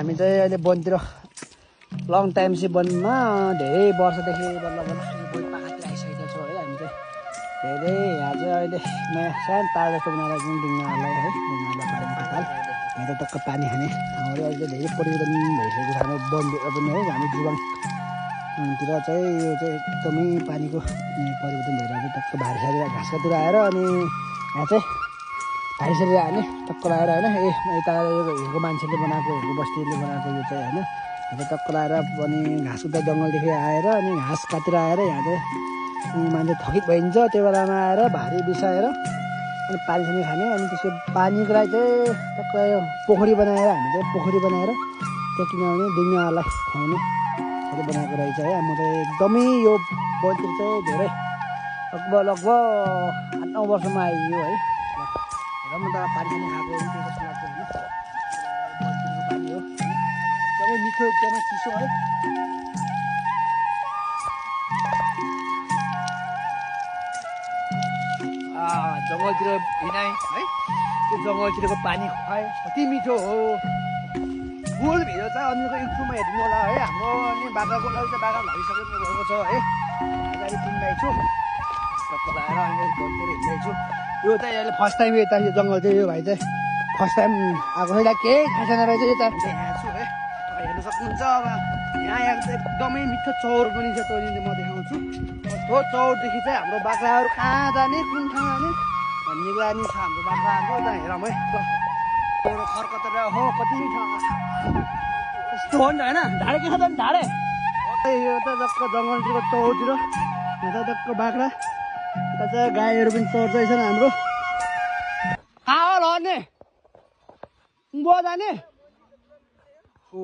हामी चाहिँ अहिले वनतिर लङ टाइम चाहिँ वनमा धेरै वर्षदेखि बल्ल वन पाखातिर आइसकेका छौँ है। हामी चाहिँ धेरै यहाँ चाहिँ अहिले नयाँ सानो ताल जस्तो बनाएर जुन ढुङ्गाहरूलाई है ढुङ्गालाई पानीको ताल यहाँ त टक्क पानी खाने ठाउँहरू अहिले धेरै परिवर्तन भइसकेको छ हाम्रो वनतिर पनि है। हामी जुवाङतिर चाहिँ यो चाहिँ एकदमै पानीको परिवर्तन भइरहेको छ। टक्क भारी घाँसकातिर आएर अनि यहाँ चाहिँ भाइसरी हाने टक्क लगाएर होइन यता हिँडेको मान्छेले बनाएको हिँडेको बस्तीले बनाएको यो चाहिँ होइन यहाँ टक्क लगाएर अनि घाँस उता जङ्गलदेखि आएर अनि घाँस काटेर आएर यहाँ चाहिँ मान्छे थकित भइन्छ। त्यो बेलामा आएर भारी बिसाएर अनि पानी सानी खाने अनि त्यसको पानीको लागि चाहिँ टक्क यो पोखरी बनाएर हामी चाहिँ पोखरी बनाएर त्यो किनभने ढुङ्गाहरूलाई खुवाउने त्यसले बनाएको रहेछ है। म चाहिँ एकदमै यो वनतिर चाहिँ धेरै लगभग 8-9 वर्षमा आइयो है। र म त पानी खाने खाएको त्यो जस्तो लाग्छ होइन। वनतिरको पानी हो एकदमै मिठो एकदमै चिसो है। जङ्गलतिर हिँडाएँ है त्यो जङ्गलतिरको पानी खुवाएँ कति मिठो हो। फुल भिडियो चाहिँ अन्यको युट्युबमा हेर्नु होला है। हाम्रो अनि बाख्राकोट चाहिँ बाख्रा लागिसक्नु भएको छ है। अगाडि किन्दैछु टक्क लगाएर अनि वनतिर हिँड्दैछु। यो चाहिँ अहिले फर्स्ट टाइम यता यो जङ्गल चाहिँ यो भाइ चाहिँ फर्स्ट टाइम आएको छैन केही थाहा छैन रहेछ। यता यहाँ छु है हेर्नु सक्नुहुन्छ। अब यहाँ आएको चाहिँ एकदमै मिठो चौर पनि छ तैँले म देखाउँछु। त्यो चौरदेखि चाहिँ हाम्रो बाख्राहरू कहाँ जाने कुन ठाउँ जाने निगरानी छ हाम्रो बाख्राहरूको। त्यहाँ हेरौँ है ल खर्कतेर हो कति मिठो यस्तो हो नि त होइन। ढाडे के छ त नि ढाडे यो त टक्क जङ्गलतिरको चौरतिर यहाँ त टक्क बाख्रा यता चाहिँ गाईहरू पनि चर्दैछन् हाम्रो। कहाँ हो लड्ने उँभो जाने ओ